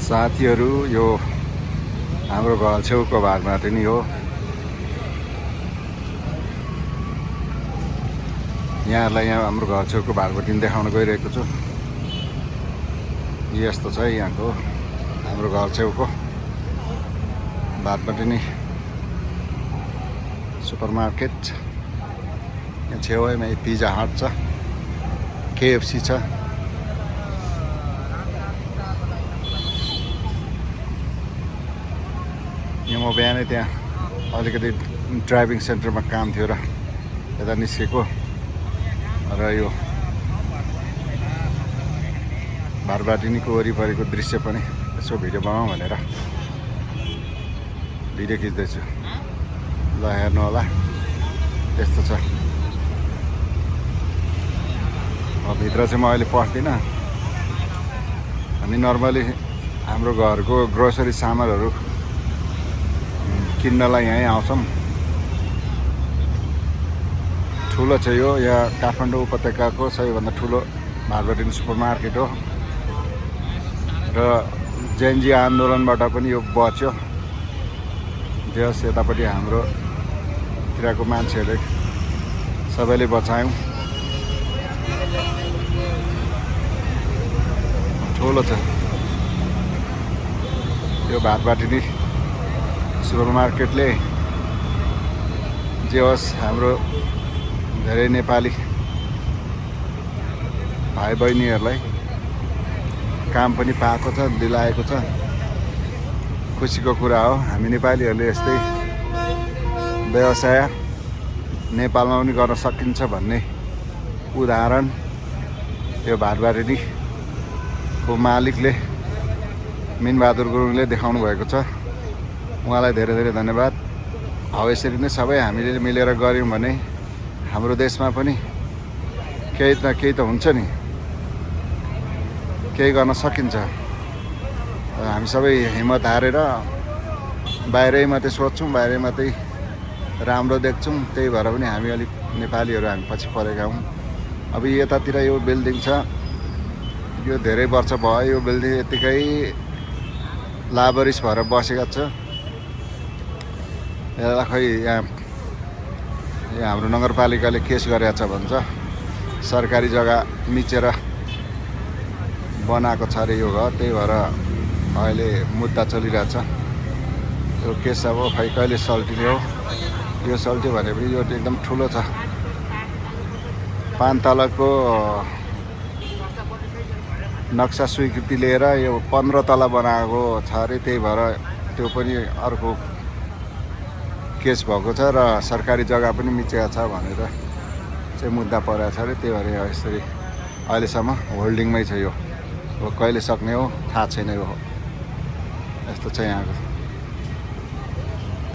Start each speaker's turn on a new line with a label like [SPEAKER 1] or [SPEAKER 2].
[SPEAKER 1] साथीहरू यो हाम्रो घर छेउको भागबाट नि हो। यहाँहरूलाई यहाँ हाम्रो घर छेउको भागबाट देखाउन गइरहेको छु। यस्तो छ यहाँको हाम्रो घर छेउको भागबाट नि सुपरमार्केट। यहाँ छेउमा पिज्जा हट छ, केएफसी छ। यहाँ म बिहानै त्यहाँ अलिकति ड्राइभिङ सेन्टरमा काम थियो र यता निस्केको र यो भारबाटिनीको वरिपरिको दृश्य पनि यसो भिडियो बनाऊँ भनेर भिडियो खिच्दैछु। ल हेर्नु होला, यस्तो छ। भित्र चाहिँ म अहिले पस्दिनँ। हामी नर्मली हाम्रो घरको ग्रोसरी सामानहरू किन्नलाई यहीँ आउँछौँ। ठुलो छ यो, यहाँ काठमाडौँ उपत्यकाको सबैभन्दा ठुलो भारबाटिनी सुपरमार्केट हो र जेएनजी आन्दोलनबाट पनि यो बच्यो। जस यतापट्टि हाम्रोतिरको मान्छेहरूले सबैले बचायौँ। ठुलो छ यो भारबाटिनी सुपरमार्केटले। जे होस्, हाम्रो धेरै नेपाली भाइ बहिनीहरूलाई काम पनि पाएको छ, दिलाएको छ। खुसीको कुरा हो। हामी नेपालीहरूले यस्तै व्यवसाय नेपालमा पनि गर्न सकिन्छ भन्ने उदाहरण यो भारबाटिनीको मालिकले मिनबहादुर गुरुङले देखाउनु भएको छ। उहाँलाई धेरै धेरै धन्यवाद। अब यसरी नै सबै हामीले मिलेर गऱ्यौँ भने हाम्रो देशमा पनि केही न केही त हुन्छ नि, केही गर्न सकिन्छ। हामी सबै हिम्मत हारेर बाहिरै मात्रै सोध्छौँ, बाहिरै मात्रै राम्रो देख्छौँ। त्यही भएर पनि हामी अलिक नेपालीहरू हामी पछि परेका हौँ। अब यतातिर यो बिल्डिङ छ, यो धेरै वर्ष भयो। यो बिल्डिङ यत्तिकै लाबरिस भएर बसेको छ। यसलाई खै यहाँ हाम्रो नगरपालिकाले केस गरेको छ भन्छ। सरकारी जग्गा मिचेर बनाएको छ अरे यो घर, त्यही भएर अहिले मुद्दा चलिरहेछ। यो केस अब खै कहिले सल्टिने हो। यो सल्ट्यो भने पनि यो एकदम ठुलो छ। 5 तलाको नक्सा स्वीकृति लिएर यो 15 तला बनाएको छ अरे। त्यही भएर त्यो पनि अर्को केस भएको छ र सरकारी जग्गा पनि मिचेको छ भनेर चाहिँ मुद्दा परेको छ अरे। त्यही भएर यसरी अहिलेसम्म होल्डिङमै छ यो। अब कहिले सक्ने हो थाहा छैन। यो यस्तो छ यहाँको।